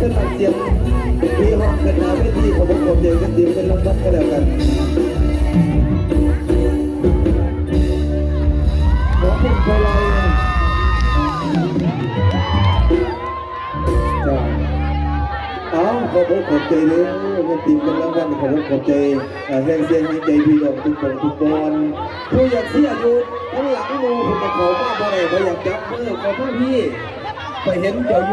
ສະໝັກສຽງທີ່ຮ້ອງຂຶ້ນໜ້າເວທີ ຂໍຂອບໃຈກັນ ຕຽມເປັນລາງວັນກໍແລ້ວກັນ. ຂໍເພິ່ນໄປໄລ່ ຈ້າ ເອົາ ຂອບອົກຂອບໃຈເດີ ແມ່ນຕີເປັນລາງວັນ ຂອບອົກຂອບໃຈ ເອີ ແຮງເຊຍແຮງໃຈພີ່ນ້ອງທຸກໝ່ອງທຸກບ່ອນ ຜູ້ຢາກເຊຍຢູ່ທາງຫຼັງໝູ່ພຸ້ນກໍເຂົ້າມາບໍ່ໄດ້ ຂ້ອຍຢາກຈັບມື ເຂົ້າທາງພີ້ ຂ້ອຍເຫັນເຈົ້າຢູ່